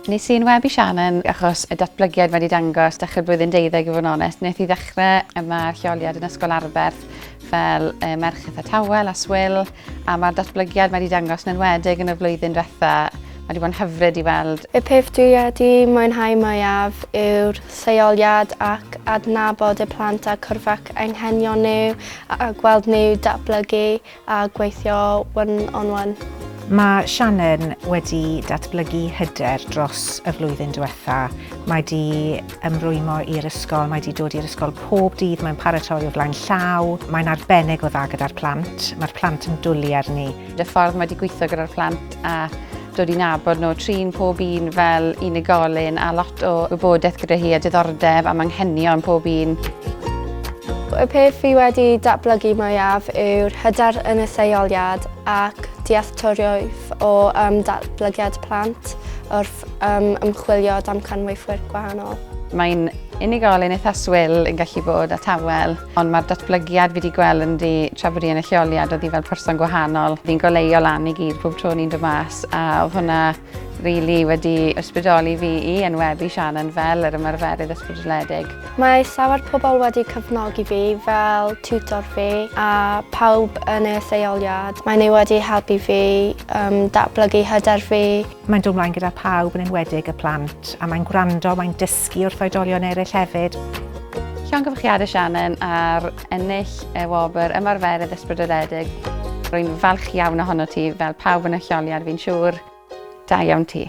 Nes i enwebu Shannon achos y datblygiad mae wedi dangos dechrau blwyddyn deuddeg i fod yn onest. Wnaeth hi ddechrau yma ar lleoliad yn Ysgol Arberth fel e, merch eitha tawel a swil a mae'r datblygiad mae wedi dangos yn enwedig yn y flwyddyn diwetha mae wedi bod yn hyfryd i weld. Y peth dwi wedi mwynhau mwyaf yw'r lleoliad ac adnabod y plant a cwrdd ag anghenion nhw a gweld nhw datblygu a gweithio one on one. Mae Shannon wedi datblygu hyder dros y flwyddyn diwetha. Mae di ymrwymo i'r ysgol, mae di dod i'r ysgol pob dydd, mae'n paratoi o flaen llaw, mae'n arbennig o dda gyda'r plant, mae'r plant yn dwlu arni. Y ffordd mae di gweithio gyda'r plant a dod i nabod nhw, trin pob un fel unigolyn a lot o wybodaeth gyda hi a diddordeb am anghenion pob un. Y peth fi wedi datblygu mwyaf yw'r hyder yn y lleoliad ac dealltwriaeth o um, datblygiad plant wrth um, ymchwilio damcanweithwyr gwahanol. Mae'n unigolyn eitha swil yn gallu bod a tawel, ond mae'r datblygiad fi wedi gweld ynddi tra bod hi yn y lleoliad, oedd hi fel person gwahanol. Fi'n goleuo lan i gyd bob tro ni'n dod mas, a oedd hwnna really wedi ysbrydoli fi i enwebu Shannon fel yr ymarferydd ysbrydoledig. Mae llawer pobl wedi cefnogi fi fel tiwtor fi a pawb yn y lleoliad. Mae nhw wedi helpu fi um, datblygu hyder fi. Mae'n dod mlaen gyda pawb, yn enwedig y plant, a mae'n gwrando, mae'n dysgu wrth oedolion eraill hefyd. Llongyfarchiadau Shannon ar ennill y wobr ymarferydd ysbrydoledig. Rwy'n falch iawn ohono ti fel pawb yn y lleoliad fi'n siŵr. Da iawn ti.